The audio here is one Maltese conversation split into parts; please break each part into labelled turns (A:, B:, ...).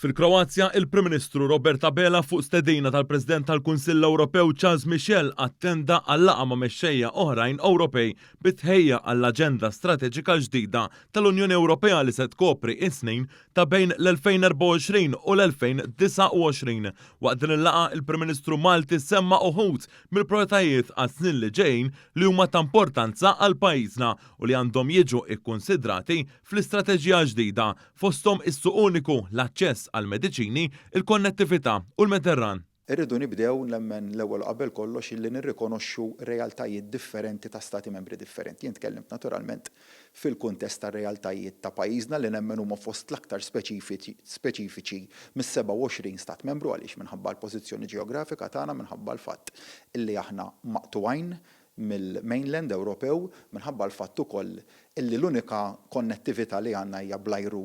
A: Fil-Kroazja, il-Prim Ministru Robert Abela fuq stedina tal-President tal-Kunsill Ewropew Charles Michel attenda għal laqgħa ma' mexxejja oħrajn Ewropej bi tħejja għall-aġenda strateġika l-ġdida tal-Unjoni Ewropea li se tkopri s-snin ta' bejn l-2024 u l-2029. Waqt din il-laqgħa, il-Prim Ministru Malti semma uħud mill-prijoritajiet għas-snin li ġejjin li huma ta' importanza għal pajjiżna u li għandhom jiġu kkunsidrati fl-istrateġija l-ġdida, fosthom is-suq uniku, l-aċċess għall-mediċini, il-konnettività u l-Mediterran.
B: Irridu nibdew, nemmen, l-ewwel u qabel kollox illi nirrikonoxxu realtajiet differenti ta' Stati Membri differenti. Jien tkellimt naturalment fil-kuntest tar-realtajiet ta' pajjiżna li nemmen huma fost l-aktar speċifiċi mis-27 Stat Membru għaliex minħabba l-pożizzjoni ġeografika tagħna, minħabba l-fatt illi aħna maqtugħin mill-mainland Ewropew minħabba l-fatt ukoll illi l-unika konnettività li għandna hija bl-ajru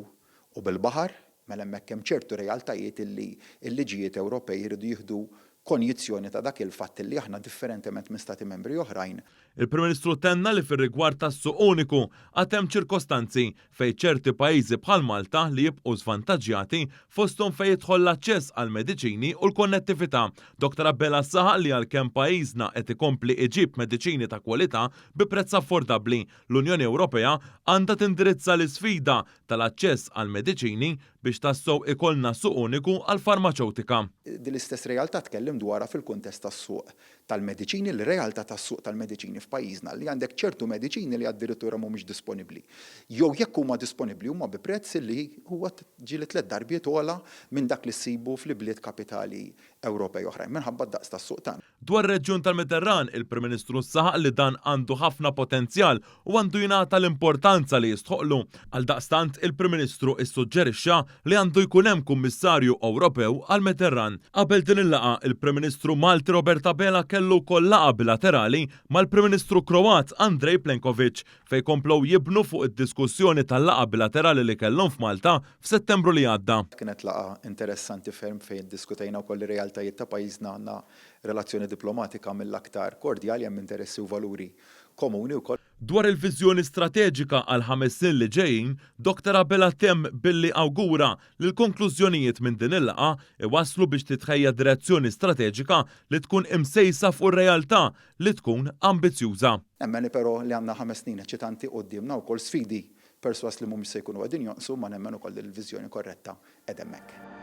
B: u bil-baħar, mela hemmhekk hemm ċertu realtajiet illi l-liġijiet Ewropej iridu jieħdu konjizzjoni ta' dak il-fatt illi aħna differentement minn Stati Membri oħrajn.
A: Il-Prim Ministru tenna li fir-rigward tas-suq uniku għad hemm ċirkostanzi fejn ċerti pajjiżi bħal Malta li jibqgħu żvantaġġjati fosthom fejn jidħol l-aċċess għall-mediċini u l-konnettività. Dottor Abela saħaq li għalkemm pajjiżna qed ikompli iġib mediċini ta' kwalità bi prezz affordabbli, l-Unjoni Ewropea għandha tindirizza l-isfida tal-aċċess għall-mediċini biex tassew ikollna suq uniku għall-farmaċewtika.
B: Din l-istess realtà tkellimt dwarha fil-kuntest tas-suq tal-mediċini, l-realtà tas-suq tal-mediċini f'pajjiżna li għandek ċertu mediċini li addirittura mhumiex disponibbli. Jew jekk huma disponibbli huma bi prezz li huwa ġieli tlett darbiet ogħla minn dak li ssibu fl-ibliet kapitali Ewropej oħrajn minħabba d-daqs tas-suq tagħna.
A: Dwar ir-reġjun tal-Mediterran, il-Prim Ministru saħaq li dan għandu ħafna potenzjal u għandu jingħata l-importanza li jistħoqqlu. Għaldaqstant, il-Prim Ministru issuġġerixxa li għandu jkun hemm Kummissarju Ewropew għall-Mediterran. Qabel din il-laqgħa, il-Prim Ministru Malti Robert Abela kellu wkoll laqgħa bilaterali mal-Prim Ministru Kroat Andrej Plenkovic fejn komplew jibnu fuq id-diskussjoni tal-laqgħa bilaterali li kellhom f'Malta f'Settembru li għadda.
B: Kienet laqgħa interessanti ferm fejn iddiskutejna wkoll ir-realtajiet ta' pajjiżna. Għandna relazzjoni diplomatika mill-aktar kordjali, hemm interessi u valuri komuni wkoll.
A: Dwar il-viżjoni strateġika għall-ħames snin li ġejjin, Dottor Abela temm billi awgura li l-konklużjonijiet minn din il-laqgħa iwasslu biex titħejja direzzjoni strateġika li tkun imsejsa fuq ir-realtà li tkun ambizzjuża.
B: Nemmen li però li għandna ħames snin eċċitanti quddiemna wkoll, sfidi persważ li mhumiex se jkunu qegħdin jonqsu, imma nemmen ukoll li l-viżjoni korretta qiegħda hemmhekk.